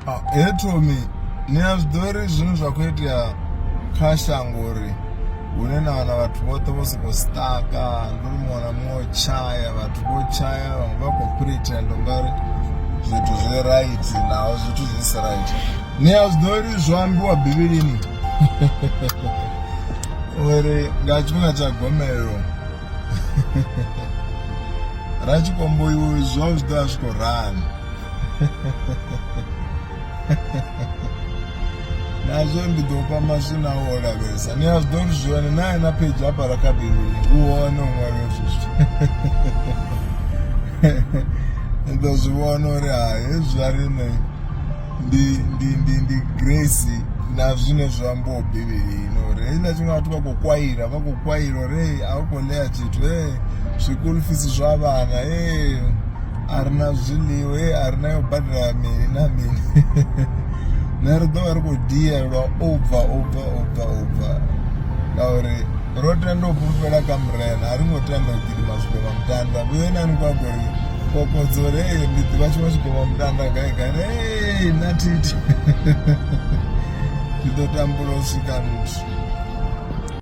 He Thomi ni a zwi ḓivha uri zwine zwa khou itea kha shango uri hune na wana vhathu vhoṱhe vho sokou staka ndi uri muṅwe na muṅwe o tshaya vhathu vho tshaya vhaṅwe vha khou pretend ungari zwithu zwi right naho zwithu zwi si right ni a zwi ḓivha uri zwo ambiwa bivhilini uri nga tshifhinga tsha gomelelo ratshikombo iwe zwa zwi ḓo vha zwi khou rani nazwo ndi ḓo fha maswina awo o lavhelesa ni a zwi ḓo uri zwi hone na na pheidzhi hafhaḽa kha bivhili u hone u ṅwala hezwo zwithu ni ḓo zwi vhona uri hai hezwi zwa riṋe ndi ndi ndi ndi grace na zwine zwa ambiwa bivhilini uri hezwiḽa tshiṅwe vhathu vha khou kwaila vha khou kwaila uri a u khou ḽea tshithu hey zwikulu fees zwa vhana hey a ri na zwiḽiwa hey a ri na yo badela mini na mini nṋe ri ḓo vha ri khou dielwa u bva u bva u bva u bva ngauri ro tenda u fhulufhela kha murena a ri ngo tenda u gidima zwigoma mutanda vhuye na ni khou amba uri kokodza uri hey ndi ḓivha tshiṅwe tshigoma mutanda gai gai hey na thithi ndi ḓo tambula u swika nthu.